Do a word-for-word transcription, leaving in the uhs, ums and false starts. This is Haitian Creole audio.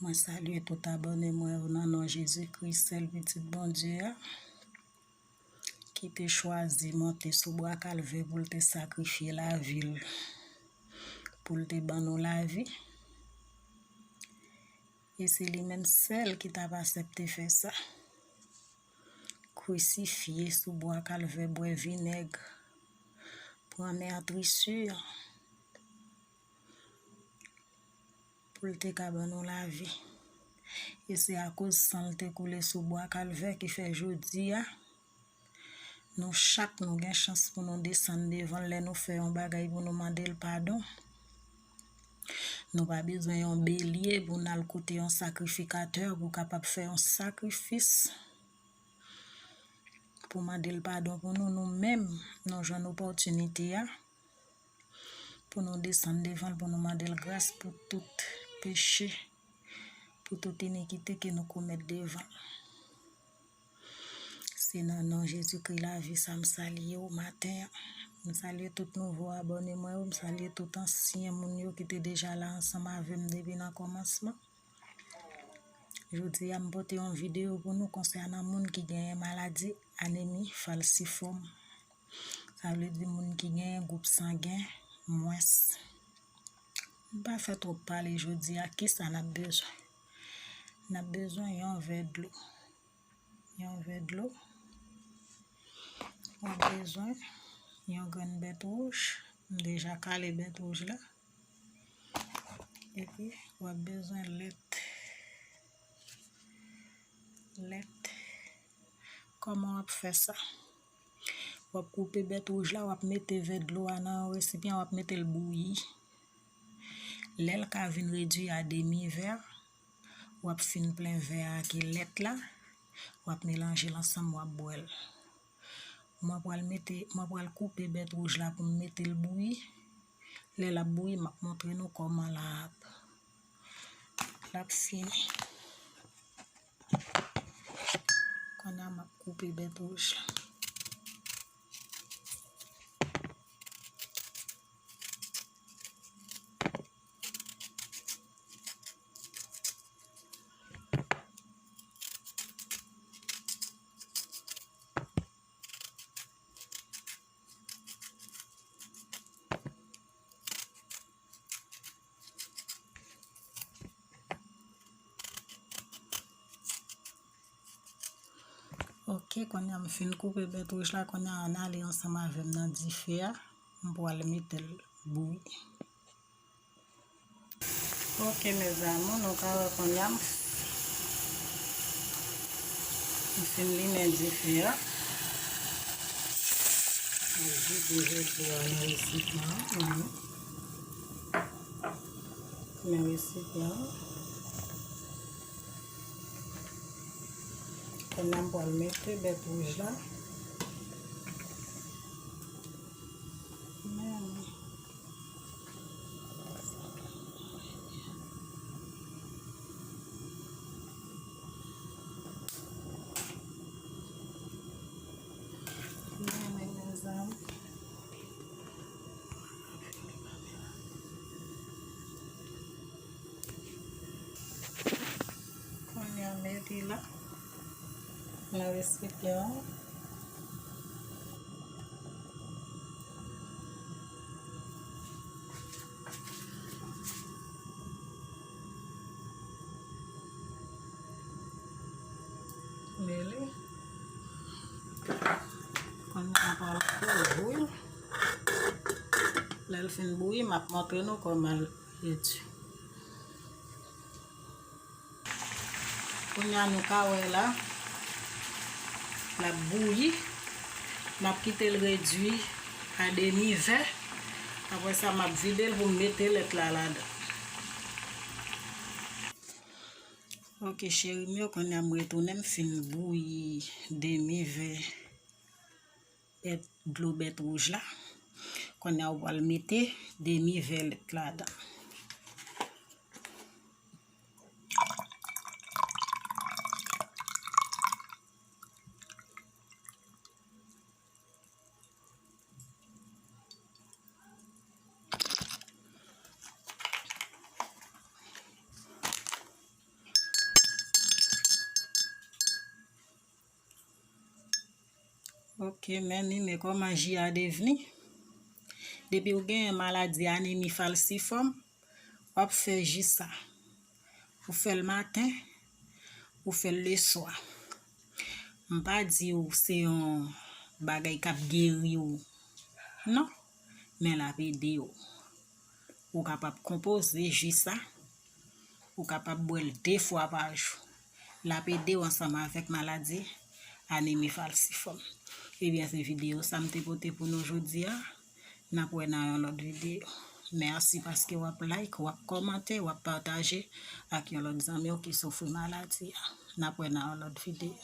Mwen salye tout abòne mwen yo nan non Jezikri, sèl Pitit Bondye a, ki te chwazi monte sou bwa Kalvè pou l te sakrifye lavi l, pou l te ban nou lavi. E se li menm sèl ki t ap aksepte fè sa. Krisifye sou bwa Kalvè, bwè vinèg, pran mètrisir pou l te ka ban nou lavi. E se akoz san l te koule sou bwa Kalvè ki fè jodi a, nou chak nou gen chans pou nou desann devan l lè nou fè yon bagay pou nou mande l padon. Nou pa bezwen yon belye pou n al kote yon sakrifikatè pou kapab fè yon sakrifis pou mande l padon pou nou. Nou menm, nou jwenn opòtinite a pou nou desann devan l, pou nou mande l gras pou tout peche, pou tout inikite ke nou komèt devan l. Se nan non Jezikri lavi sa m salye w maten an. M salye tout nouvo abòne mwen yo, m salye tout ansyen moun yo ki te deja la ansanm avè m depi nan kòmansman. Jodi a, m pote yon videyo pou nou konsènan moun ki genyen maladi anemi falsifòm. Sa vle di moun ki genyen gwoup sangen mwens. M pa fè twòp pale jodi a, kisa n ap bezwen? N ap bezwen yon vè dlo. Yon vè dlo. W ap bezwen yon grenn bèt wouj. M deja kale bèt wouj la. Epi, w ap bezwen lèt. Lèt. Kòman w ap fè sa? W ap koupe bèt wouj la, w ap mete vè dlo a nan yon resipyan, w ap mete l bouyi. Lè l ka vin redui a demi vè, w ap fin plen vè a ak lèt la, w ap melanje l ansanm, w ap bwè l. Mwen pral mete, mwen pral koupe bèt wouj la pou m mete l bouyi. Lè l ap bouyi, m ap montre nou kòman l ap, l ap fini. Kounye a, m ap koupe bèt wouj la. Ok, kounye a m fin koupe bèt wouj la, kounye a ann ale ansanm avè m nan dife a, m pral mete l bouyi. Ok, mes amours, nou ka wè kounye a m, m fin limen dife a. M ap vide vèdlo a nan resipyan an. Nan resipyan an. Kounye a m pral mete bèt wouj la. Men. Men, men, mezanmi. Kounye a mete la nan resipyan an. Mele. Kounye a m pral kouvri l. Lè l fin bouyi, m ap montre nou kòman l redui. Kounye a nou ka wè la, l ap bouyi. M ap kite l redui a demi vè. Apre sa, m ap vide l pou m mete lèt la ladan. Ok, cheri m yo, kounye a m retounen, m fin bouyi demi vè bèt, dlo bèt wouj la. Kounye a, ou pral mete demi vè lèt ladan. Ok, men ni men kòman ji a devni. Depi ou genyen maladi anemi falsifòm, w ap fè ji sa. Ou fè l maten, ou fè l leswa. M pa di w se yon bagay k ap geri w, non, men l ap ede w. Ou kapab konpoze ji sa, ou kapab bwè l de fwa pa jou. L ap ede w ansanm avèk maladi anemi falsifòm. Ebyen, se videyo sa m te pote pou nou jodi a. N ap wè nan yon lòt videyo. Mèsi paske w ap like, w ap kòmante, w ap pataje ak yon lòt zanmi w ki soufri maladi a. N ap wè nan yon lòt videyo.